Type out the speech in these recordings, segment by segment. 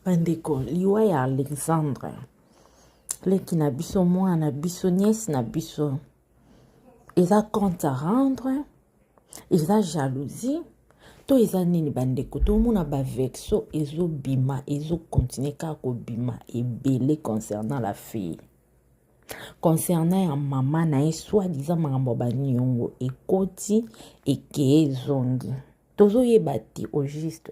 Bandeko, liwa ya Alexandre, leki na biso, mwana na biso, nièce na biso, eza compte à rendre, eza jalousie to eza nini? Bandeko, tomona bavexo ezobima, ezokontinue kaka kobima ebele concernant la fille, concernant ya mama na ye, soi-disant makambo ya baniongo ekoti ekeye ezongi. Tozoyeba te au juste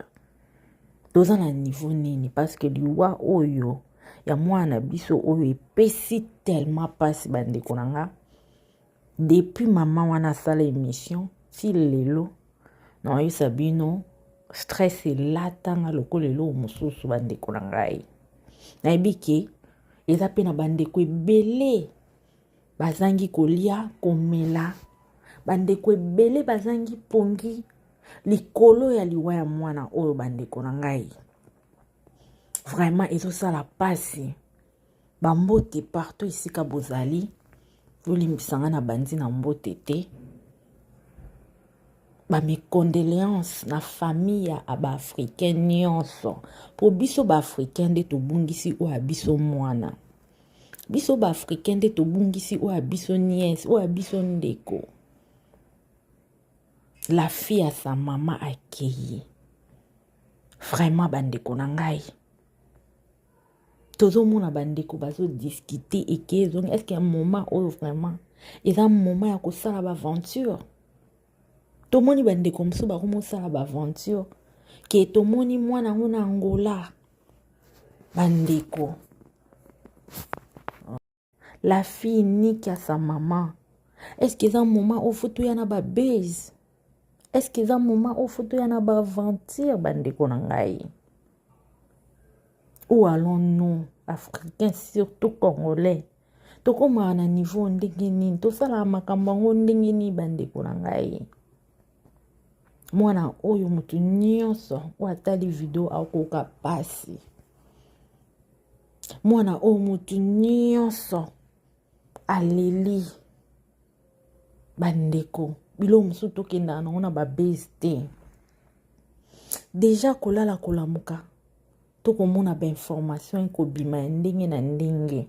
toza na niveau nini, parce que liwa oyo ya mwana na biso oyo epesi tellement mpasi. Bandeko na nga, depuis mama wana asala émission ti lelo, naoyebisa bino, stress elatanga lokola eloko mosusu. Bandeko na ngai, nayebi ke eza mpe na bandeko ebele bazangi kolia, komela, bandeko ebele bazangi pongi likolo ya liwa ya mwana oyo. Bandeko na ngai, vraiment ezosala mpasi. Bambote partout esika bozali. Bolimbisanga na bandi na mbote te. Bames condoléances na famille ya baafricain nyonso, mpo biso baafricain nde tobungisi oyo ya biso mwana, biso baafricain nde tobungisi oyo ya biso nièce, oyo ya biso ndeko. La fille ya sa mama akei. Vraiment, bandeko na ngai, tozomona bandeko bazodiscuter eke ezongi. Est-ce moment oyo vraiment eza moment ya kosala baaventure? Tomoni bandeko mosusu bakomosala baaventure ke tomoni mwana yango na Angola. Bandeko, la fille unique ya sa mama, est-ce eza moment oyo faut toya na babase? Est-ce eza moment oyo faut toya na baaventure? Bandeko na ngai, où allons-nous, africains, surtout congolais? Tokomaka na niveau ndenge nini? Tosalaka makambo yango ndenge nini? Bandeko na ngai, mwana oyo, motu nyonso oyo atali video akoka pasi. Mwana oyo, motu nyonso aleli. Bandeko, biloko mosusu tokendaka nango na babase te. Déjà kolala, kolamuka, tokomona bainformation ekobima ya ndenge na ndenge.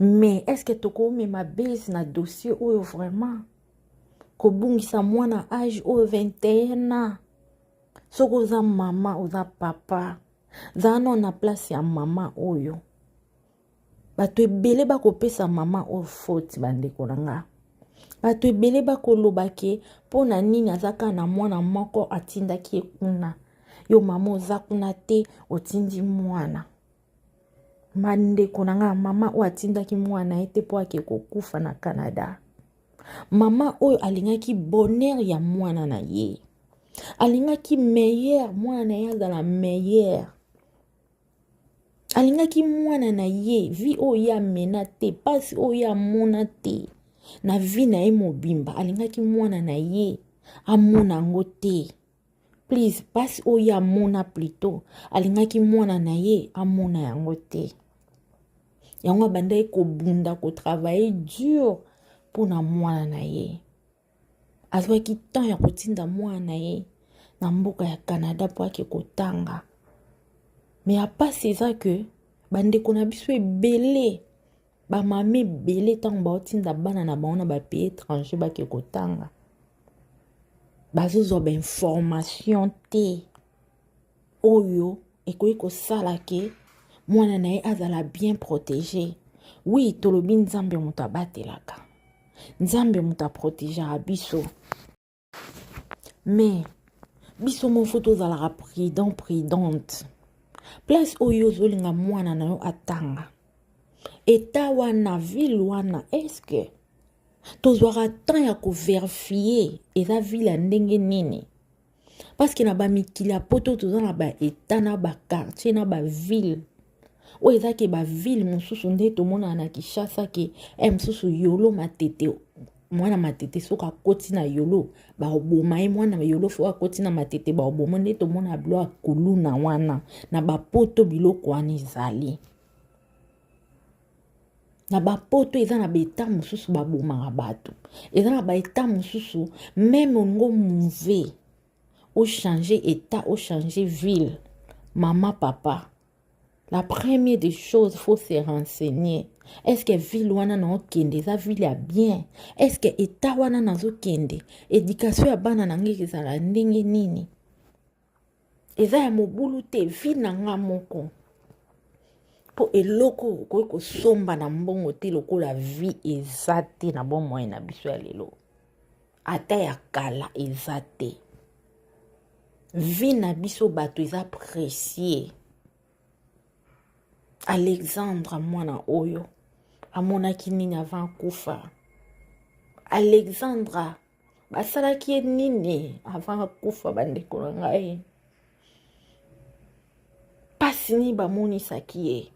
Mais est-ce tokomema base na dossier oyo? Vraiment, kobungisa mwana age oyo, 21 ans, soki oza mama, oza papa, zala nano na place ya mama oyo. Bato ebele bakopesa mama oyo faute. Bandeko na nga, bato ebele bakoloba ke mpo na nini aza kaka na mwana moko, atindaki ye kuna. Yo mama oza kuna te, otindi mwana. Bandeko na nga, mama oyo atindaki mwana ye te mpo ake kokufa na Canada. Mama oyo alingaki bonheur ya mwana na ye, alingaki meilleur, mwana na ye azala meilleur. Alingaki mwana na ye vie oyo ye amena te, mpasi oyo ye amona te na vie na ye mobimba, alingaki mwana na ye amona yango te. Please, mpasi oyo ye amona plutôt, alingaki mwana na ye amona yango te. Yango abandaki kobunda, kotravailler dur mpona mwana na ye. Azwaki temps ya kotinda mwana na ye na mboka ya Canada mpo ake kotanga. Mais ya pasi eza ke bandeko na biso ebele, bamama ebele, ntango baotinda bana na bango na bapays étranger bake kotanga, bazozwa bainformation te oyo ekoki kosala ke mwana na ye azala bien protégé. Oui, tolobi Nzambe moto abatelaka, Nzambe moto aprotégeaka biso, mais biso moko tozalaka prudent, prudente. Place oyo ozolinga mwana na yo atanga, eta wana, ville wana, est-ce tozwaka temps ya kovérifier eza ville ya ndenge nini? Parce que na bamikili ya poto, toza na baeta, na baquartier, na baville oyo eza ke baville mosusu nde tomonaka na Kinshasa ke e mosusu Yolo, Matete. Mwana Matete soki akoti na Yolo, baoboma ye. Mwana Yolo soki akoti na Matete, baoboma. Nde tomona bilo ya kuluna wana na bapoto. Biloko wana ezali na bapoto. Eza na baeta mosusu babomaka bato, eza na baeta mosusu même olingo move, ochange état, ochange ville. Mama, papa, la première des choses, faut se renseigner. Est-ce que ville wana naokende eza ville ya bien? Est-ce que état wana nazokende, éducation ya bana na ngai ezala ndenge nini? Eza ya mobulu te, ville na nga moko. Mpo eloko okoki kosomba na mbongo te lokola vie eza te na bomoi na biso ya lelo, ata ya kala eza te. Vie na biso bato eza précieux. Alexandre mwana oyo amonaki nini avant akufa? Alexandra basalaki ye nini avant akufa? Bandeko na ngai, mpasi nini bamonisaki ye?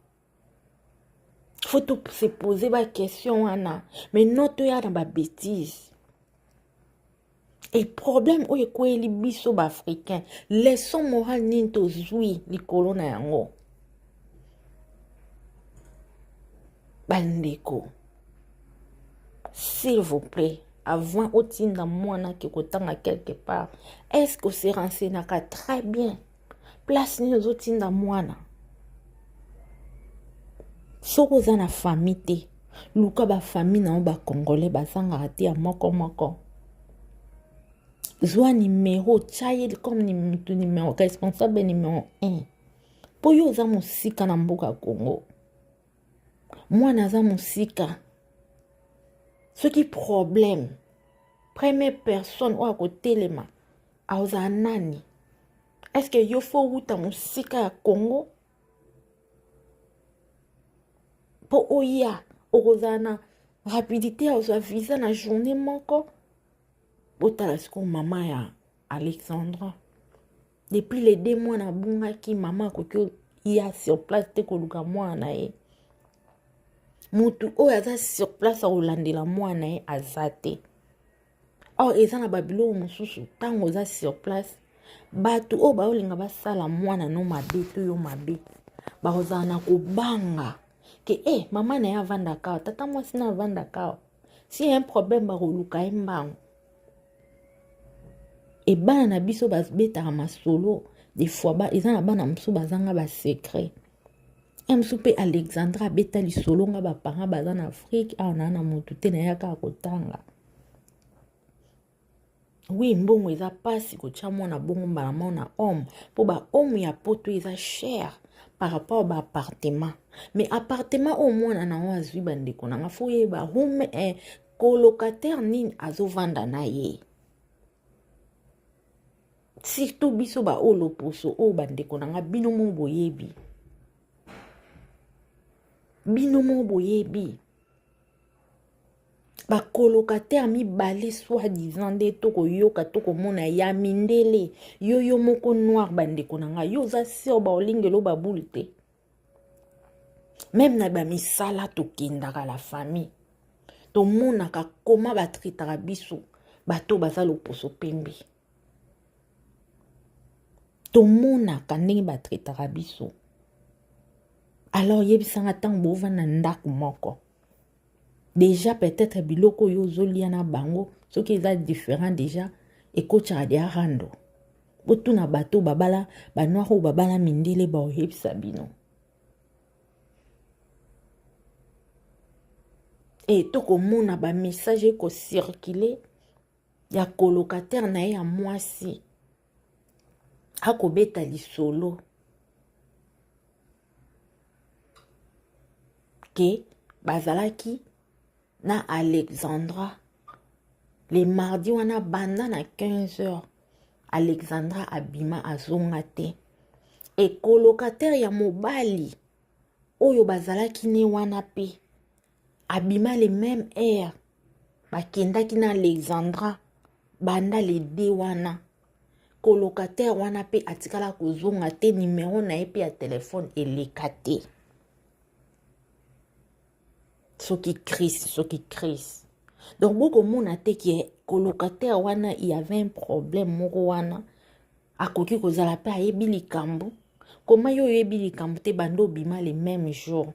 Faut to se poser baquestion wana, mais non toya na babêtise. E problème oyo ekweyeli biso baafricain, leçon morale nini tozwi likolo na yango? Bandeko, s'il vous plaît, avant otinda mwana ke kotanga quelque part, est-ce que ose renseignaka très bien place nini ozotinda mwana? Soki oza na famille te, luka bafamille na yo. Bacongolais bazangaka te ya moko moko. Zwa numero, tia ye comme mutu numéro responsable numéro 1, mpo yo oza mosika na mboka Congo, mwana aza mosika. Soki problème, première personne oyo akotelema azala nani? Est-ce que yo faut wuta mosika ya Congo mpo oya? Okozala na rapidité ya kozwa visa na journée moko? Botala sikoyo mama ya Alexandra, depuis les 2 mois nabungaki, mama akoki ya sur place te koluka mwana na ye. Motu oyo aza sur place akolandela mwana na ye aza te. Or eza na babiloko mosusu, ntango oza sur place, bato oyo baolinga basala mwana no mabe to yo mabe, bakozala na kobanga ke e mama na ye avandaka awa, tata mwasi na avandaka awa, si un problème bakoluka ye mbango. E bana na biso babetaka masolo des fois, ba eza na bana mosusu bazanga basecret. E mosusu mpe Alexandra abeta lisolo: nga baparent baza na Afrique awa, naa na motu te, nayaka kotanga. Oui, mbongo eza mpasi kotia mwana bongo mbala moko na home, mpo bahome ya poto eza cher par rapport baappartement. Mais appartement oyo mwana na ngo azwi, bandeko na nga, faut oyeba home colocataire nini azovanda na ye. Surtout biso baoyo loposo oyo, bandeko na nga, bino mo boyebi, bino mo boyebi bacolocataire mibale soi-disant nde tokoyoka, tokomona ya mindele. Yo yo moko noir, bandeko na ngai, yo oza sûr baolingelo babulu te? Même na bamisala tokendaka, la famille, tomonaka koma batraitaka biso bato baza loposo pembe. Tomonaka ndenge batraitaka biso. Alors yebisanga, ntango bovanda ndako moko, déjà peut-être biloko oyo ozolia na bango soki eza différent, déjà ekotiaka dia rando. Botuna bato babala banoir oyo babala mindele, baoyebisa bino. E tokomona bamessage ekocircule ya colocataire na ye ya mwasi akobeta lisolo ke bazalaki na Alexandra le mardi wana banda na 15 heures, Alexandra abima azonga te. E colocataire ya mobali oyo bazalaki ne wana mpe abima le même heure bakendaki na Alexandra banda le de wana. Colocataire wana mpe atikala kozonga te, nimero na ye mpe ya telefone eleka te. Soki crise, soki crise, donc bokomona te ke colocataire wana y avait un problème moko wana. Akoki kozala mpe ayebi likambo. Koma yo oyebi likambo te, banda obima le même jour,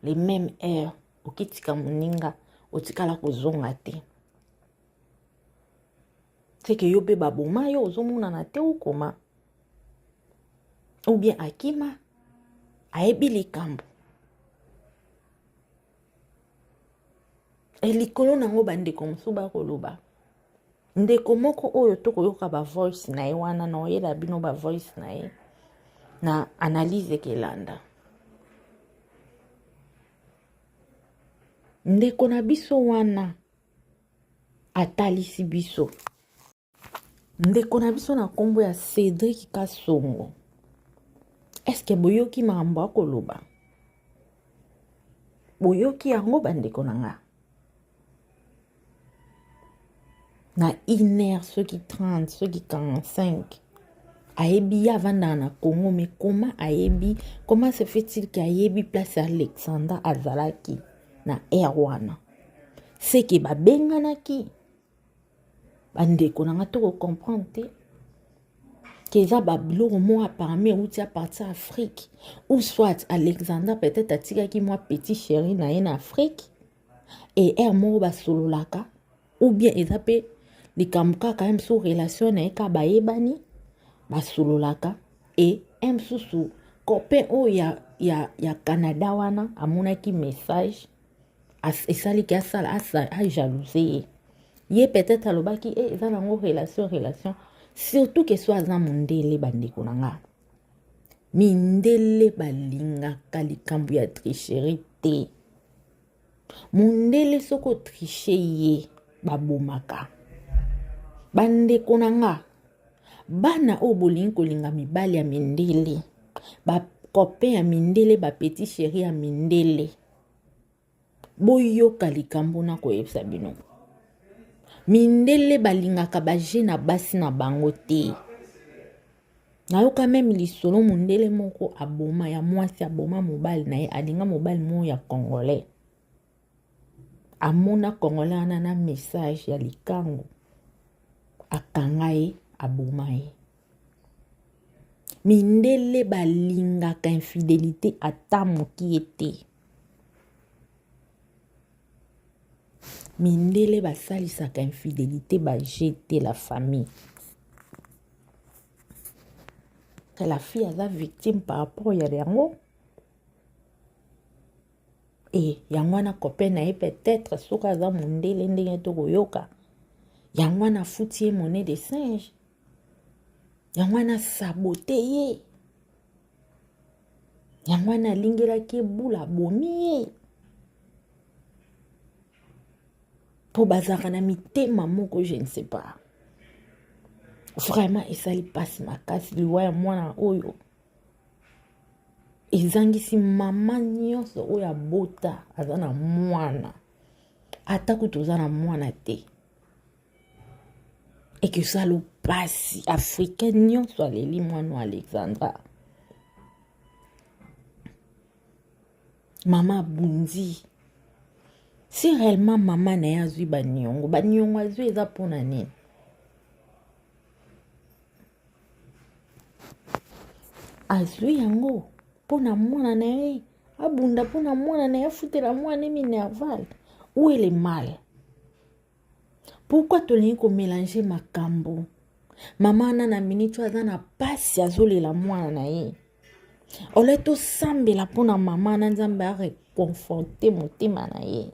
le même heure, okitika moninga, otikala kozonga te, seke yo mpe baboma yo, ozomonana te. Okoma Ou bien akima, ayebi likambo. E likolo nango bandeko mosusu bakoloba. Ndeko moko oyo tokoyoka ba voice na ye wana, na oyela bino ba voice na ye na analyse ekelanda. Ndeko na biso wana atalisi biso ndeko na biso na nkombo ya Cédric Kasongo. Eske boyoki makambo akoloba? Boyoki yango bandeko na nga? Na 1 heure soki 30 soki 45 ayebi ye avandaka na Congo, mais comment ayebi, comment se fait-il que ayebi place Alexandra azalaki na heure wana? Seke babenganaki bandeko na nga, toko comprendre te ke eza babiloko moko apparemment euti à partir Afrique, ou soit Alexandra peut-être atikaki mwa petit chéri na ye na Afrique et heure moko basololaka, ou bien eza mpe likambo kaka ye mosusu relation na ye kaka bayebani basololaka, et ye mosusu copain oyo ya Canada wana amonaki message esaliki asala ajalouse ye. Ye peut-être alobaki e eza nango relation, surtout ke so aza mondele. Bandeko na nga, mindele balingaka likambo ya tricherie te. Mondele soki otriche ye, babomaka. Bandeko na nga, bana oyo bolingi kolinga mibali ya mindele, bacopain ya mindele, bapetit chéri ya mindele, boyoka likambo na koyebisa bino. Mindele balingaka baje na basi na bango te. Nayoka meme lisolo mondele moko aboma ya mwasi, aboma mobali na ye, alinga mobali moko ya congolais. Amona congolais wana na message ya likango, akanga ye, aboma ye. Mindele balingaka infidélité ata mokie te. Mindele basalisaka infidélité bajete la famille. La fille aza victime par rapport ya yango. E yango wana copain na ye peut-être soki aza mondele ndenge tokoyoka, yango wana afuti ye monnaie de singe, yango wana sabote ye, yango wana alingelaki ebula, abomi ye, mpo bazalaka na mitema moko, je ne sais pas. Vraiment esali mpasi makasi liwa ya mwana oyo. Ezangisi mama nyonso oyo abota aza na mwana, ata kutu oza na mwana te, eke osala mpasi. Africain nyonso aleli mwana Alexandra. Mama abundi. Si réellement mama na ye azwi baniongo, baniongo azwi eza mpona nini? Azwi yango mpona mwana na ye abunda, mpona mwana na ye afutela mwana ye minerval. Où est le mal? Pourquoi tolingi komélange makambo? Mama wana na miniti oyo aza na pasi, azolela mwana na ye. Ole tosambela mpona mama na Nzambe areconforte motema na ye.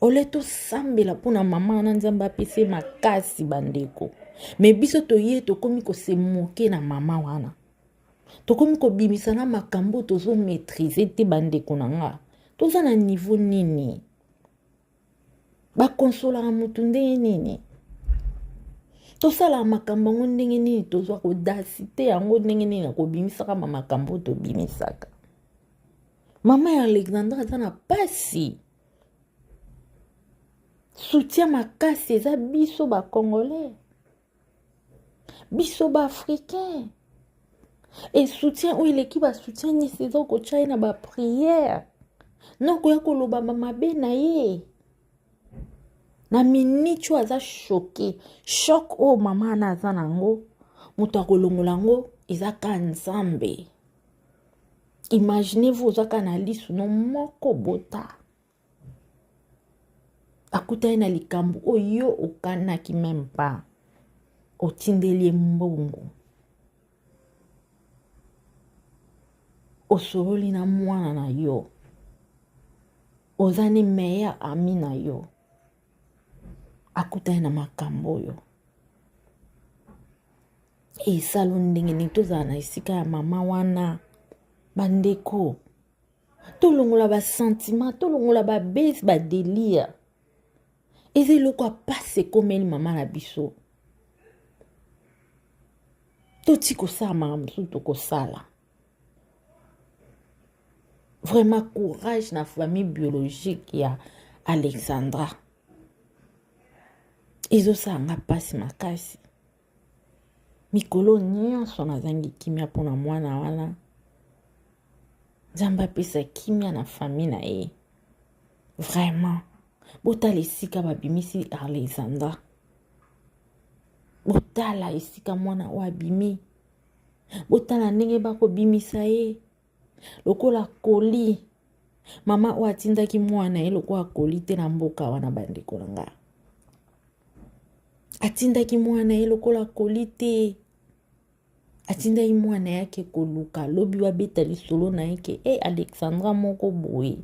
Ole tosambela mpona mama wana, Nzambe apesi ye makasi. Bandeko, me biso toye tokomi kosemoke na mama wana, tokomi kobimisa na makambo tozomaîtrise te. Bandeko na nga, toza na niveau nini? Bakonsolaka motu ndenge nini? Tosalaka makambo yango ndenge nini? Tozwa kodasite yango ndenge nini na kobimisaka ma makambo oyo tobimisaka? Mama ya Alexandre aza na pasi. Soutien makasi eza biso bacongolais, biso baafricain. E soutien oyo eleki basoutien nyonso eza kotya ye na baprière, nokoya koloba mabe na ye na miniti oyo aza choqué. Choc oyo mama wana aza nango, moto akolongola yango eza ka Nzambe. Imaginez-vous, oza kaka na lisu no moko, bota akutani na likambo oyo okanaki même pas, otindeli ye mbongo. Osololi na mwana na yo, oza ni meilleur ami na yo, akutani na makambo oyo esalo ndenge nini? Tozala na esika ya mama wana, bandeko, tolongola basentiment, tolongola babese, badelire. Eza eloko ya mpasi ekomeli mama na biso. Toti kosala makambo mosusu tokosala. Vraiment courage na famille biologique ya Alexandra. Ezosala nga mpasi makasi. Mikolo nyonso nazangi kimia mpona mwana wana. Nzambe apesa kimia na famille na ye. Vraiment, botala esika babimisi Alexandra, botala esika mwana oyo abimi, botala ndenge bakobimisa ye lokola koli. Mama oyo atindaki mwana ye lokola koli te na mboka wana, bandeko na nga, atindaki mwana ye lokola koli te. Atindaki mwana ye ake koluka lobi babeta lisolo na ye ke e Alexandra moko boye.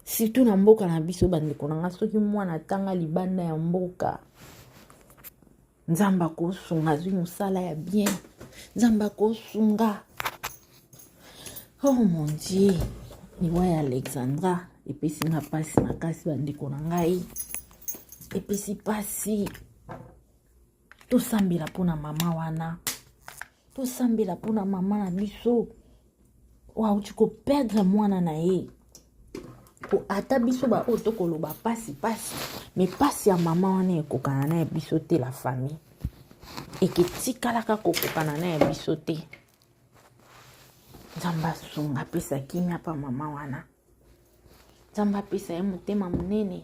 Surtout na mboka na biso, bandeko na nga, soki mwana atanga libanda ya mboka, Nzambe akosunga, azwi mosala ya bien, Nzambe akosunga. Oh mon Dieu, liwa ya Alexandra epesi nga mpasi makasi, bandeko na ngai, epesi mpasi. Tosambela mpona mama wana, tosambela mpona mama na biso oyo auti koperdre mwana na ye. Po ata biso baoyo tokoloba pasi pasi, me pasi ya mama wana ekokana na ya biso te. La famille eketikalaka kokokana na ya biso te. Nzambe asunga, apesa kimia mpa mama wana. Nzambe apesa ye motema monene,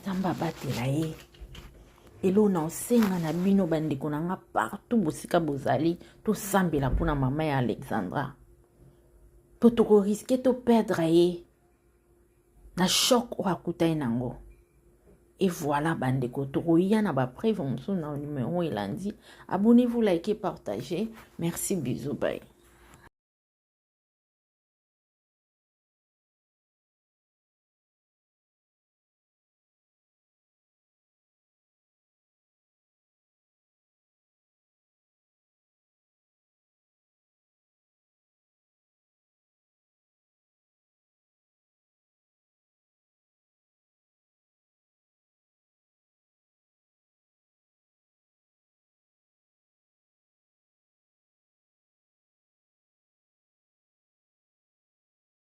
Nzambe abatela ye. Eloko na osenga na bino, bandeko na nga, partout bosika bozali, tosambela mpona mama ya Alexandra, mpo tokoriske toperdre ye na choc oyo akutani nango. Et voilà, bandeko, tokoya na bapreuve mosusu na numero elandi. Abonnez-vous, likez, partagez. Merci, bisous, bye.